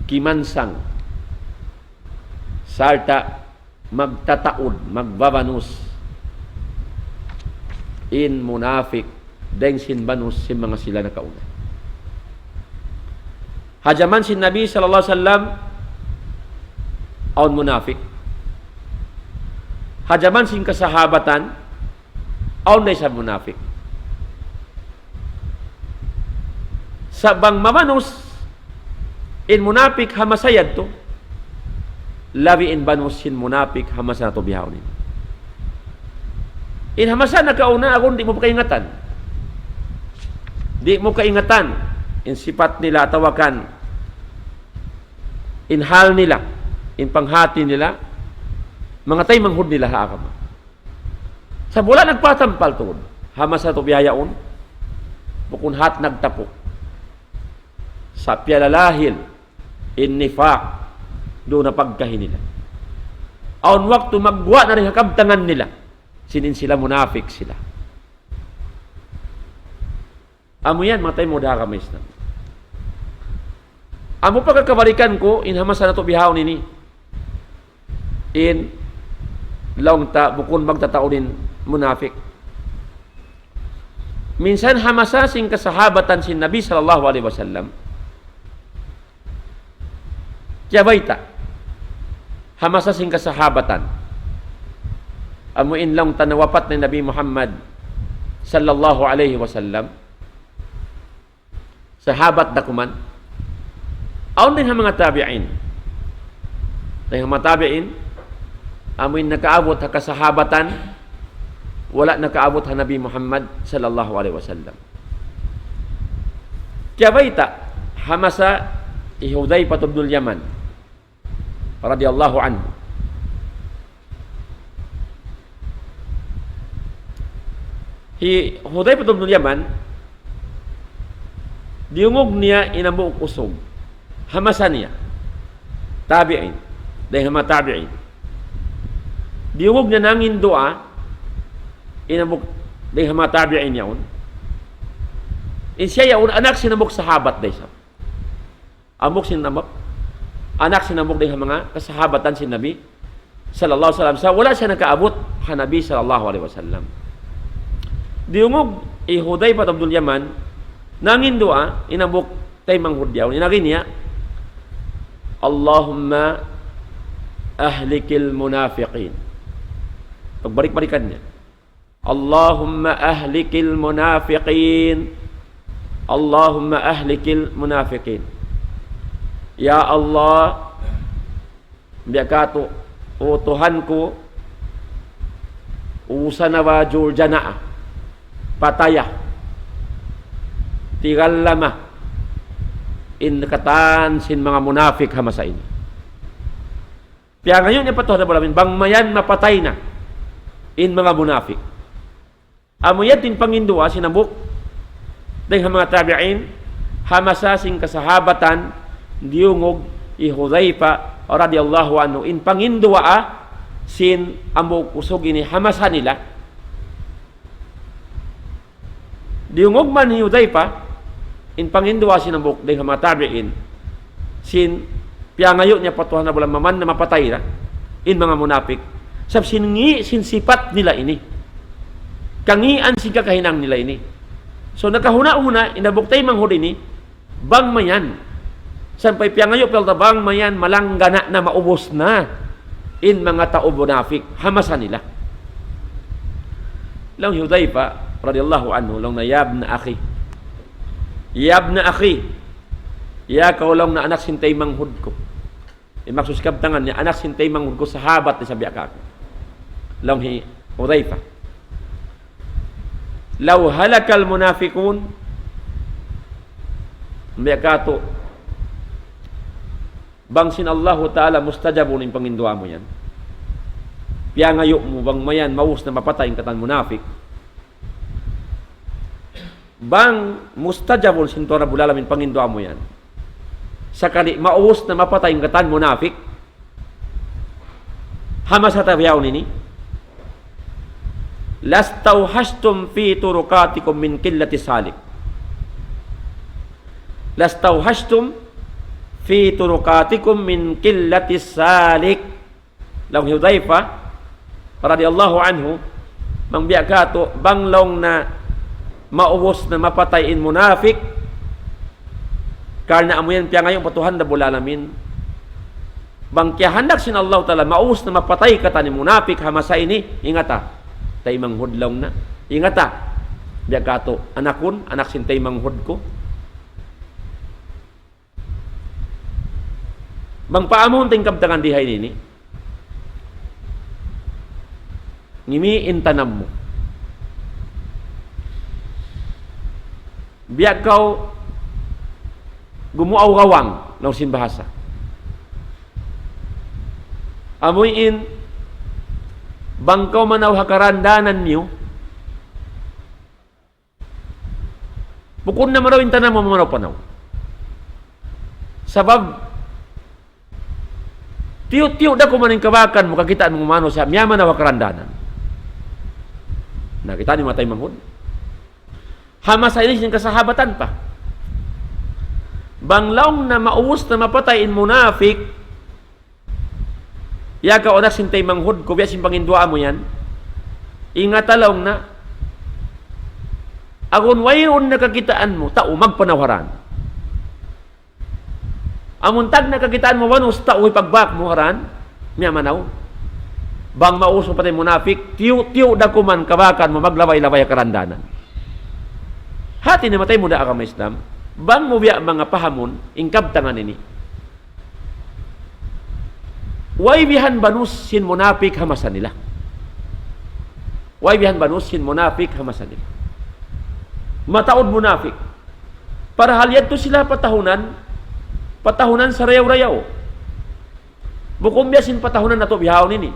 kimansang sarta' magtataud, magbabanus in munafik dayn sin banus sin manga sila nakauna. Ha jaman sin Nabi sallallahu alayhi wasallam, awn munafik. Ha jaman sin kasahabatan, awn da isab munafik. Sa' bang mabanus in munafik ha masa yadtu, labi in banus sin munafik ha masa natu' bihaun ini. In ha masa nakauna, agun di' mu pa kaingatan. Di' mu kaingatan in sipat nila atawa kan in hal nila, in panghati nila, manga taymanghud nila ha agama. Sa' wala' nagpatampal tuud ha masa natu' bihaun, bukun hat nagtapuk. Sa' piyalalahil in nifak duun ha pagkahi nila. Awn waktu magguwa' na dayn ha kabtangan nila, sin in sila munafik sila. Amu yan, manga taymanghud ha agama Islam. Amu pa kakabalikan ku, in ha masa natu' bihaun ini. In laung ta bukun magtataud in munafik. Minsan ha masa sin kasahabatan sin Nabi sallallahu alayhi wasallam, kiyabayta', ha masa sin kasahabatan. Amu in laung ta nawapat na in Nabi Muhammad sallallahu alayhi wasallam. Sahabat da kuman. Awn dayn ha manga tabi'in. Dayn ha manga tabi'in, amu in nakaabut ha kasahabatan, wala' nakaabut ha Nabi Muhammad sallallahu alayhi wasallam. Kiyabayta', ha masa hi Hudhayfah ibnul Yaman, radiyallahu anhu. Hi Hudhayfah ibnul Yaman, diyungug niya in hambuuk usug. Ha masa niya. Tabi'in. Dayn ha manga tabi'in. Diyungug niya nangin duwaa, in hambuuk dayn ha manga tabi'in yaun. In siya yaun, anak sin hambuuk sahabat da isab. Hambuuk sin hambuuk, anak sin hambuuk dayn ha manga kasahabatan sin Nabi sallallahu alayhi wasallam. Sa' wala' siya nakaabut ha Nabi sallallahu alayhi wasallam. Diyungug hi Hudhayfah ibnul Yaman, nangin duwaa, in hambuuk taymanghud yaun, in agi niya, اللهم أهلك المنافقين. Pagbalik-balikan niya. اللهم أهلك المنافقين. اللهم أهلك المنافقين. Ya Allah, biya' katu', O Tuhan ku, usa na ba jurjana, pataya, tigallama, in katan sin manga munafik ha masa ini. Piyangayu' niya pa Tuhan Rabbul Alamin, bang mayan mapatay na in manga munafik. Amu yadtu in panginduwaa sin hambuuk dayn ha manga tabi'in, ha masa sin kasahabatan, diyungug hi Hudhayfah radiyallahu anhu, in panginduwaa sin hambuuk usug ini ha masa nila. Diyungug man hi Hudhayfah, in panginduwaa sin hambuuk dayn ha manga tabi'in, sin piyangayu' niya pa Tuhan Rabbul Alamin, bang mayan na mapatay na in manga munafik. Sabab sin ngi', sin sipat nila ini. Kangīan sin kakahinang nila ini. So, nakahuna'-huna', in hambuuk taymanghud ini, bang mayan. Sampay piyangayu' pa Allah, bang mayan, malanggana na, maubus na in manga tau munafik ha masa nila. Laung hi Hudhayfah radiyallahu anhu, laung niya, يا ابن أخي. يا ابن أخي. Ya kaw, laung niya, anak sin taymanghud ku. In maksud sin kabtangan niya, anak sin taymanghud ku, sahabat da isab biya' kāku'. Laung hi Hudhayfah. لو هلك المنافقون, biya' katu', bang sin Allahu Ta'ala mustajabun in panginduwaa mu yan. Piyangayu' mu bang mayan maus na mapatay in katan munafik. Bang mustajabun sin Tuhan Rabbul Alamin panginduwaa mu yan. Sakali maus na mapatay in katan munafik. Ha masa ta bihaun ini. لستوحشتم في طرقاتكم من قلة السالك. لستوحشتم في طرقاتكم من قلة السالك. Laung Hudhaifa radiyallahu anhu, bang biya' katu', bang laung na maubus na mapatay in munafik, karna' amu yan piyangayu' pa Tuhan Rabbul Alamin. Bang kiyahandak sin Allah Ta'ala, maubus na mapatay katan in munafik ha masa ini, ingata. Taymanghud laung na. Ingata. Biya' katu', anakun, anak sin taymanghud ku. Bang paamuhun ta in kabtangan di ha ini ini. Ngimi in tanam mu. Biya' kaw gumuaw gawang, laung sin bahasa. Amu in, bang kaw manaw ha karandanan niyu, bukun na maraw in tanam mu mamanaw-panaw. Sabab, tiyu'-tiyu' da kuman in kabakan mu, kakitaan mu manusiya', miyamanaw ha karandanan. Na, kita' niyu manga taymanghud. Ha masa ini sin kasahabatan pa. Bang laung na maubus na mapatay in munafik, ya kaw anak sin taymanghud ku, biya' sin panginduwaa mu yan. Ingata laung na. Agun wayruun na kakitaan mu, tau magpanaw ha dan. Amun tagna' kakitaan mu, banus tau hipagbak mu ha dan, miyamanaw. Bang maubus mapatay munafik, tiyu'-tiyu' da kuman kabakan mu maglabay-labay ha karandanan. Hati niya manga taymanghud agama Islam, bang mu biya' manga pahamun, in kabtangan ini. Way bihan banus sin munafik ha masa nila. Way bihan banus sin munafik ha masa nila. Mataud munafik. Parahal yadtu sila patahunan, patahunan sarayaw-rayaw. Bukun biya' sin patahunan natu' bihaun ini.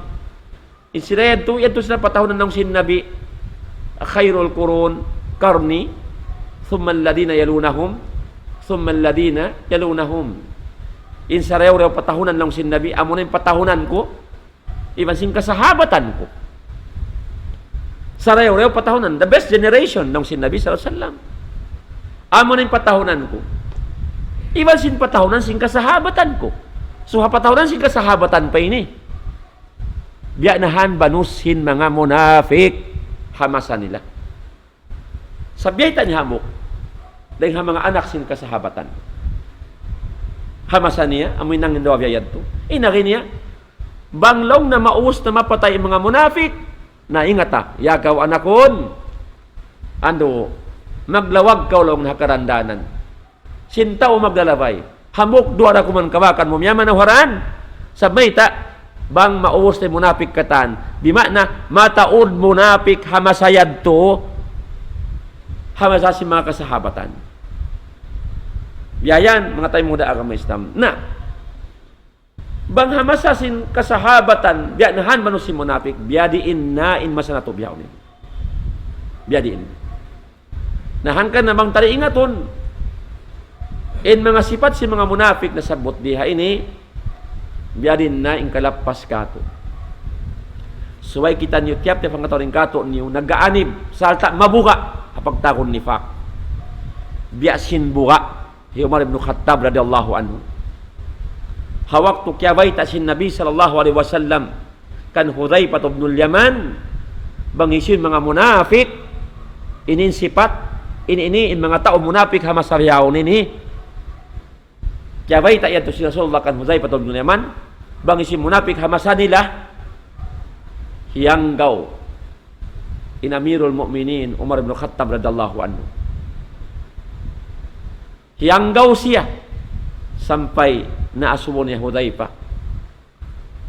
In sila yadtu, yadtu sila patahunan laung sin Nabi, خير القرون قرني ثم الذين يلونهم ثم الذين يلونهم. In sarayaw-rayaw patahunan laung sin Nabi, amuna in patahunan ku, iban sin kasahabatan ku. Sarayaw-rayaw patahunan, the best generation laung sin Nabi sallallahu alayhi wasallam. Amuna in patahunan ku. Iban sin patahunan sin kasahabatan ku. So, ha patahunan sin kasahabatan pa ini. Biya' na han banus sin manga munafik ha masa nila. Sa' biyayta' niya hambuuk dayn ha manga anak sin kasahabatan. Ha masa niya, amu in nanginduwaa biya' yadtu. In agi niya, bang laung na maubus na mapatay in manga munafik, na ingata, ya kaw anakun, andu', maglawag kaw laung ha karandanan. Sin tau maglalabay. Hambuuk duwa da kuman kabakan mu miyamanaw ha dan. Sa' mayta', bang maubus na in munafik katan. Di' maana, mataud munafik ha masa yadtu. Ha masa sin manga kasahabatan. Biya' yan, manga taymanghud agama Islam. Na, bang ha masa sin kasahabatan, biya' na han banus sin munafik, biya' diin na in masa natu' bihaun ini. Biya' diin. Na hangkan na bang ta di' ingatun, in manga sipat sin manga munafik nasabbut di ha ini, biya' diin na in kalappas katu'. Subay kitaniyu tiyap-tiyap hangkatau dayn katu'niyu, nag-aanib, sarta' mabuga', ha pagtawagun nifak. Biya' sin buga' hi Umar ibn Khattab radiyallahu anhu. Ha waktu kiyabayta' sin Nabi sallallahu alayhi wasallam kan Hudhayfah ibn al-Yaman, bang hisiyu in manga munafik, ini in sipat, ini, ini in manga tau munafik ha masa bihaun ini. Kiyabayta' yadtu sin Rasulullah kan Hudhayfah ibn al-Yaman, bang hisiyu in munafik ha masa nila, hiyanggaw in Amirul Mu'minin Umar ibn Khattab radiyallahu anhu. Hiyanggaw siya sampay naasubu niya Hudhayfah.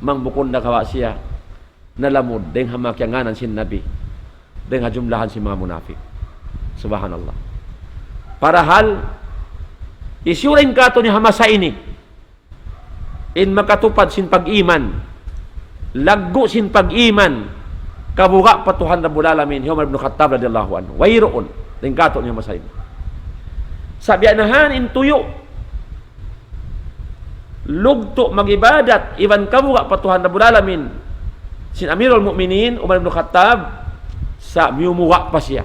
Bang bukun da kawa' siya nalamud dayn ha manga kiyangānan sin Nabi, dayn ha jumlahan sin manga munafik. Subhanallah. Parahal, hisiyu dayn kātu'niyu ha masa ini in makatupad sin pag-iman, laggu' sin pag-iman, kabuga' pa Tuhan Rabbul Alamin, hi Umar ibn Khattab radiyallahu anhu. Wayruun dayn kātu'niyu ha masa ini. Sa' biya' na yan in tuyu', lugtu' mag-ibadat iban kabuga' pa Tuhan Rabbul Alamin sin Amirul Mu'minin Umar ibn Khattab, sa' miyumuga' pa siya.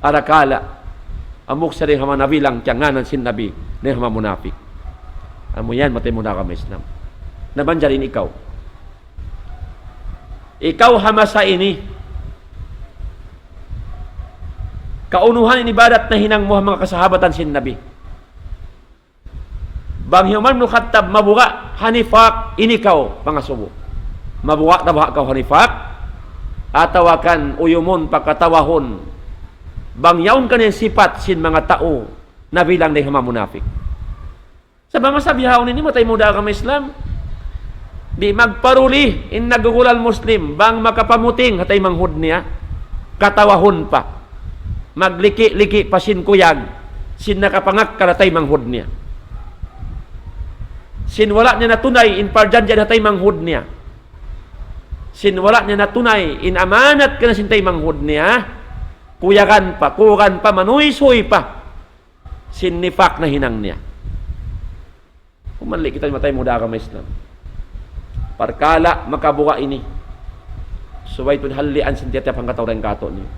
Arakala' hambuuk siya dayn ha manga nabilang kiyangānan sin Nabi dayn ha manga munafik. Amu yan, mataymud ha agama Islam. Na manjari in ikaw, ikaw ha masa ini, kaunuhan in ibadat nahinang mu ha manga kasahabatan sin Nabi. Bang hi Umar ibn Khattab mabuga' ha nifak, in ikaw, pangasubu, mabuga' da baha' kaw ha nifak? Atawa kan uyumun pa, katawahun, bang yaun kaniya in sipat sin manga tau nabilang dayn ha manga munafik? Sabab masa bihaun ini, mataymud ha agama Islam, di' magparuli in nagugulal Muslim bang makapamuting ha taymanghud niya, katawahun pa, magliki-liki pa sin kuyag sin nakapangakkal ha taymanghud niya, sin wala' niya natunay in parjanjian ha taymanghud niya, sin wala' niya natunay in amanat kaniya sin taymanghud niya, kuyagan pa, kuyagan pa, manuysuy pa sin nifak nahinang niya. Kumanli' kita, mataymud ha agama Islam. Parkala' makabuga' ini, subay tuud hallian sin tiyap-tiyap hangkatau dayn kātu'niyu.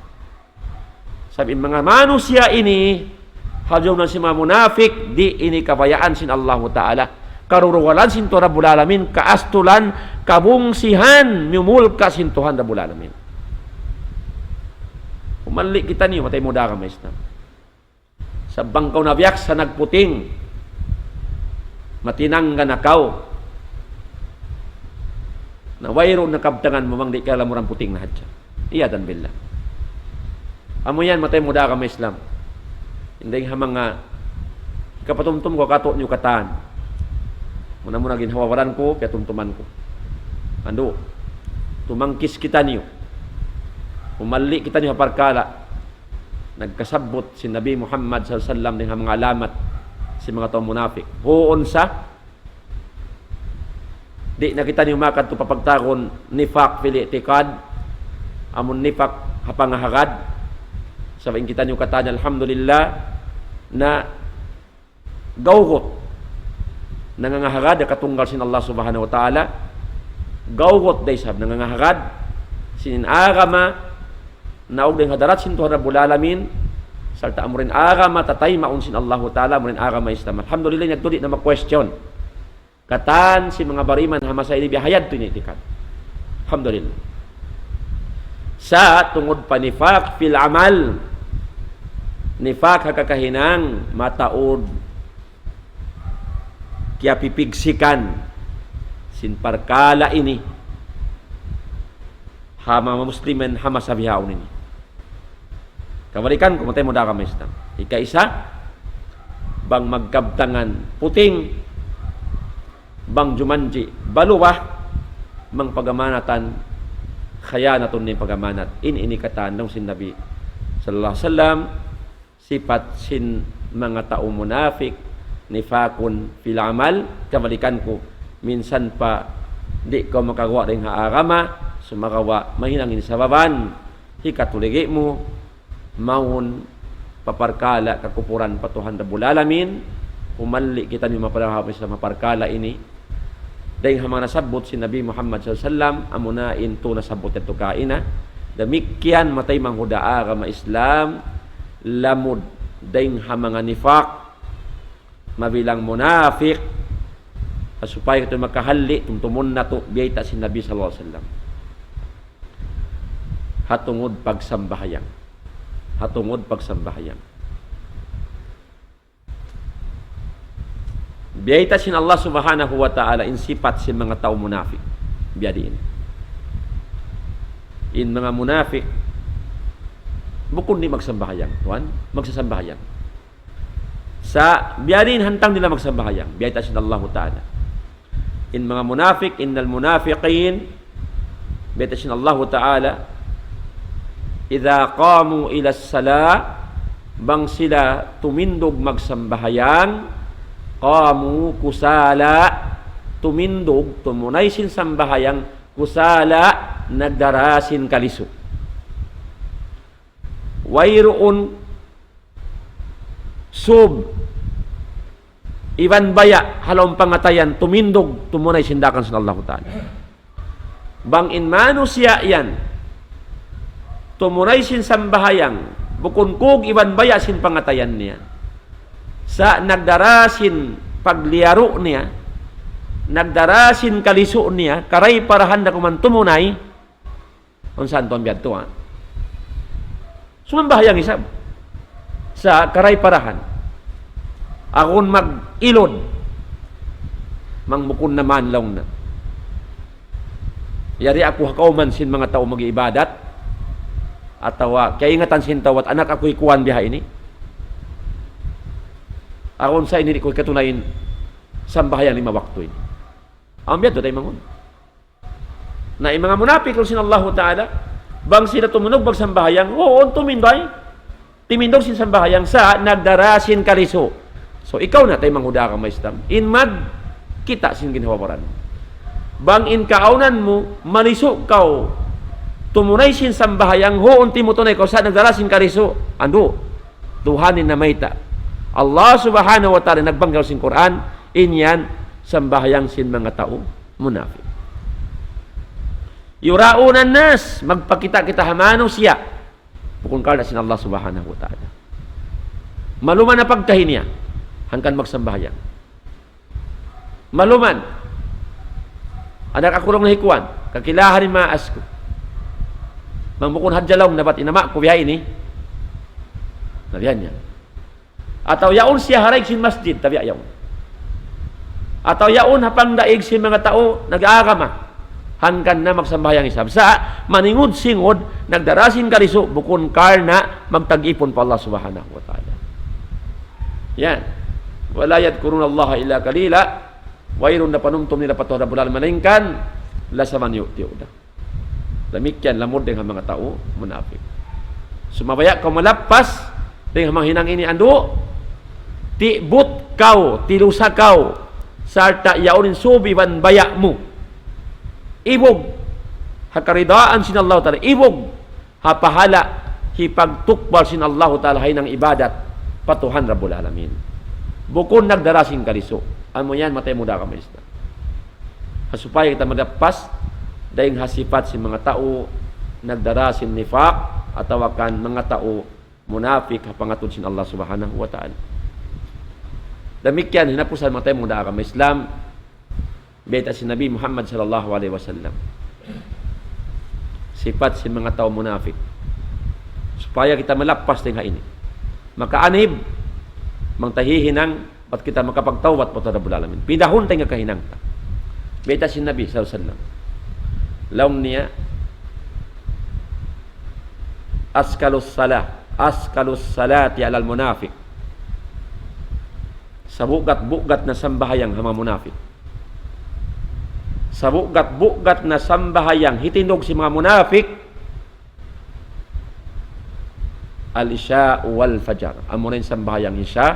Sabab in manga manusiya' ini, hal jumlah sin manga munafik, di' ini kabayaan sin Allahu Ta'ala. Karurugalan sin Tuhan Rabbul Alamin, kaastulan, kabungsihan, miyumulka sin Tuhan Rabbul Alamin. Kumanli' kitaniyu, mataymud ha agama Islam. Sa' bang kaw nabiyaksa nagputing, matinangga na kaw, na wayruun na kabtangan mu, bang di' kalamuran puting na hadja. Iyadan billah. Amu yan, mataymud ha agama Islam. Dayn ha manga hikapatumtum ku kātu'niyu katan. Muna-muna ginhawa-baran ku, piyatumtuman ku. Andu', tumangkis kitaniyu. Kumanli' kitaniyu ha parkala' nagkasabbut sin Nabi Muhammad sallallahu alayhi wasallam dayn ha manga alamat sin manga tau munafik. Huun sa, di' na kitaniyu makadtu pa pagtawagun nifak fil i'tiqad, amun nifak ha pangahagad. Sabab in kitaniyu katan, alhamdulillah, na gawgut, nangangahagad ha katunggal sin Allah Subhanahu wa Ta'ala. Gawgut da isab nangangahagad sin agama, naug dayn ha hadarat sin Tuhan Rabbul Alamin, sarta' amu in agama tataymaun sin Allahu Ta'ala, amu in agama Islam. Alhamdulillah, yadtu di' na ma-question. Katan sin manga bariman ha masa ini biya' ha yadtu in i'tiqad. Alhamdulillah. Sa' tungud pa nifak fil amal, nifak ha kakahinang, mataud kiyapipigsikan sin parkala' ini ha manga Muslimin ha masa bihaun ini. Kabalikan ku, mataymud ha agama Islam. Ikaisa, bang magkabtangan puting, bang jumanji' baluwa, bang pag-amanatan, khiyanatun in pag-amanat. In ini katan laung sin Nabi sallallahu alayhi wasallam, sipat sin manga tau munafik, nifakun fil amal. Kabalikan ku, minsan pa di' kaw makaguwa' dayn ha agama, sumagawa' mahinang in sababan hikatuligi' mu mawn pa parkala' kakupuran pa Tuhan Rabbul Alamin. Kumanli' kitaniyu, mataymud ha agama Islam, ha parkala' ini. Dayn ha manga nasabbut sin Nabi Muhammad sallallahu alayhi wasallam, amuna in tū nasabbut yadtu kaina. Damikkiyan, mataymud ha agama Islam, lamud dayn ha manga nifak, mabilang munafik. Supaya kitaniyu makahalli', tumtumun natu', biyayta' sin Nabi sallallahu alayhi wasallam ha tungud pagsambahayang. Ha tungud pagsambahayang. Biyayta' sin Allah Subhanahu wa Ta'ala in sipat sin manga tau munafik. Biyadiin. In manga munafik, bukun di' magsambahayang, tuwan, magsasambahayang. Sa' biyadiin hantang nila magsambahayang, biyayta' sin Allahu Ta'ala. In manga munafik, إن المنافقين, biyayta' sin Allahu Ta'ala, إذا قاموا إلى الصلاة, bang sila tumindug magsambahayang, قاموا كسالى, tumindug, tumunay sin sambahayang, كسالى, nagdara sin kalisu'. Wayruun sub iban baya' ha lawm pangatayan tumindug, tumunay sin daakan sin Allahu Ta'ala. Bang in manusiya' yan, tumunay sin sambahayang, bukun kug iban baya' sin pangatayan niya. Sa' nagdara sin pagliyaru' niya, nagdara sin kalisu' niya, karay parahan da kuman tumunay, unsan tuwan biyadtu, ha? Sumambahayang isab. Sa' karay parahan. Agun mag-ilud. Bang bukun na man laung na. Yari aku ha kawman sin manga tau mag-iibadat. Atawa, kaingatan sin tau, anak aku hikuan biha ini. Agun sa' ini di' ku katunayin sambahayang lima waktu ini. Amu biyadtu taymanghud. Na in manga munapik, laung sin Allahu Ta'ala, bang sila tumindug magsambahayang, huun tumindug, timindug sin sambahayang sa' nagdara sin kalisu'. So, ikaw na, taymanghud ha agama Islam, in magkita' sin ginhawa-baran. Bang in kaawnan mu, malisu' kaw, tumunay sin sambahayang, huun timutunay kaw sa' nagdara sin kalisu'. Andu', Tuhan in namayta'. Allah Subhanahu wa Ta'ala nagbangga sin Qur'an, in yan sambahayang sin manga tau munapik. يراءون الناس, magpakita'-kita' ha manusiya'. Bukun karna' sin Allah Subhanahu wa Ta'ala. Maluman na pagkahi niya, hangkan magsambahayang. Maluman. Anak aku laung na hikuan, kakilahan in maas ku. Bang bukun hadja laung na bat in ama' ku biya' ini. Na biya' yan. Atawa yaun siya ha daig sin masjid, tabiya' yaun. Atawa yaun ha pangdaig sin manga tau nag-aagama. Hangkan na magsambahayang isab. Sa' maningud-singud, nagdara sin kalisu', bukun karna' magtag-ipun pa Allah Subhanahu wa Ta'ala. Yan. ولا يذكرون الله إلا قليلا. Wayruun da panumtum nila pa Tuhan Rabbul Alamin, malaingkan lasaman yu'-tiyu' da. Damikkiyan lamud dayn ha manga tau munapik. Sumabaya' kaw malappas dayn ha manga hinang ini, andu', tibut kaw, tilusa kaw, sarta' yaun in sub iban baya' mu. Ibug ha karidaan sin Allahu Ta'ala, ibug ha pahala' hipagtukbal sin Allahu Ta'ala ha hinang ibadat pa Tuhan Rabbul Alamin. Bukun nagdara sin kalisu'. Amu yan, matay muda ka maisda. Ha supaya kita malappas dayn ha sipat sin manga tau nagdara sin nifaq atawa kan manga tau munapik ha pangatud sin Allah Subhanahu wa Ta'ala. Damikkiyan hinapusan, matay muda ka ma-Islam, bayta' sin Nabi Muhammad sallallahu alayhi wasallam. Sipat sin manga tau munapik. Supaya kita malappas dayn ha ini. Makaanib, bang ta hihinang, bat kita makapagtawbat pa Tuhan Rabbul Alamin. Pindahun ta in kahinang ta. Bayta' sin Nabi sallallahu alayhi wasallam. Laung niya, أثقل الصلاة، أثقل الصلاة على المنافق. Sabugat-bugat na sambahayang ha manga munapik. Sabugat-bugat na sambahayang hitindug sin manga munapik, العشاء والفجر. Amuna in sambahayang Isya,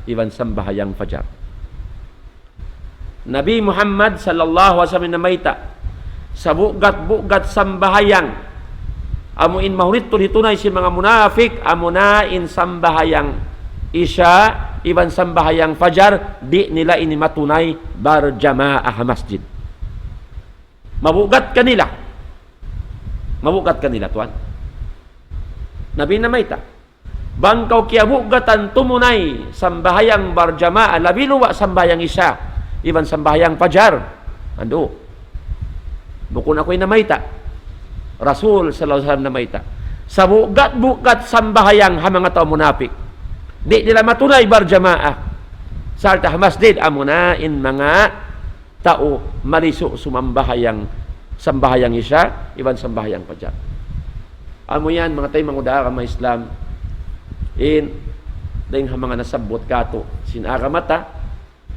iban sambahayang Fajar. Nabi Muhammad sallallahu alayhi wasallam namayta', sabugat-bugat sambahayang, amu in mahunit tuud hitunay sin manga munapik, amuna in sambahayang Isya, iban sambahayang Fajar, di' nila ini matunay barjamaah ha masjid. Mabugat kanila. Mabugat kanila, tuwan. Nabi namayta', bang kaw kiyabugatan tumunay sambahayang barjamaah, labi luba' sambahayang Isya, iban sambahayang Fajar. Andu'. Bukun aku in namayta'. Rasul sallallahu alayhi wasallam namayta'. Sabugat-bugat sambahayang ha manga tau munapik, di' nila matunay barjamaah sarta' ha masjid, amuna in manga tau malisu' sumambahayang, sambahayang Isya, iban sambahayang Fajar. Amu yan, manga taymanghud ha agama Islam, in, dayn ha manga nasabbut katu' sin agama ta,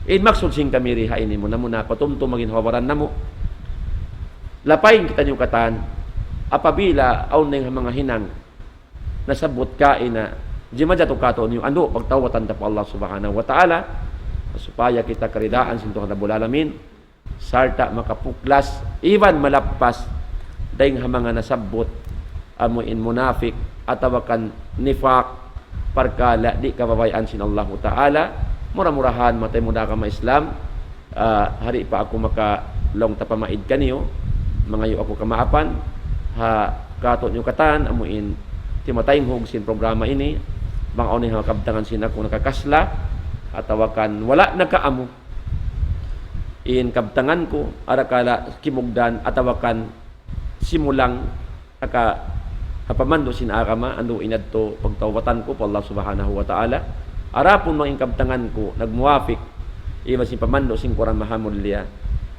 in maksud sin kami ri ha ini muna-muna, patumtum magin hawaran namu'. Lapayin kitaniyu katan, apabila awn dayn ha manga hinang, nasabbut kaina, jimajatu katu'niyu andu' pagtawbatan ta pa Allah Subhanahu wa Ta'ala, supaya kita karidaan sin Tuhan Rabbul Alamin, sarta' makapuklas, iban malappas, dayn ha manga nasabbut, amu in munafik, atawa kan nifak, parkala' di' kababayaan sin Allahu Ta'ala. Mura-murahan, manga taymanghud ku ha agama Islam, ah, di' pa aku makalaung tapamaid kaniyu, mangayu' aku kamaapan, ha katu'niyu katan, amu in timataynghug sin programa ini, bang awn ha kabtangan sin aku nakakasla, atawa kan wala' nakaamu in kabtangan ku, arakala' kimugdan, atawa kan simulang, aka, ha pamandu' sin agama, andu' in yadtu pagtawbatan ku pa Allah Subhanahu wa Ta'ala. Adapun bang in kabtangan ku nagmuwafik iban sin pamandu' sin Qur'an Mahamulliya,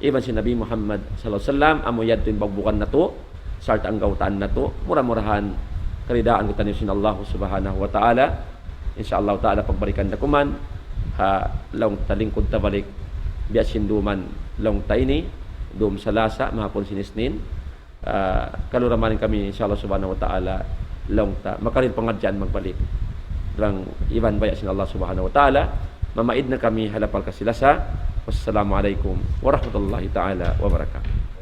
iban sin Nabi Muhammad sallallahu alayhi wasallam, amu yadtu in baubukan natu', sarta' anggawtaan natu', mura-murahan karidaan kitaniyu sin Allah Subhanahu wa Ta'ala. Insya Allah Ta'ala, pagbalikan ta kuman, ha laung ta lingkud ta balik, biya' sin dum laung ta ini, dum Salasa, mahapun sin Isnin, ah, kalu da mayan kami, insya Allah Subhanahu wa Ta'ala, laung ta, makarid pangadjian magbalik. Dayn iban baya' sin Allah Subhanahu wa Ta'ala, mamaid na kami ha lapal kasi-lasa. Wassalamu alaykum warahmatullahi ta'ala wabarakatuh.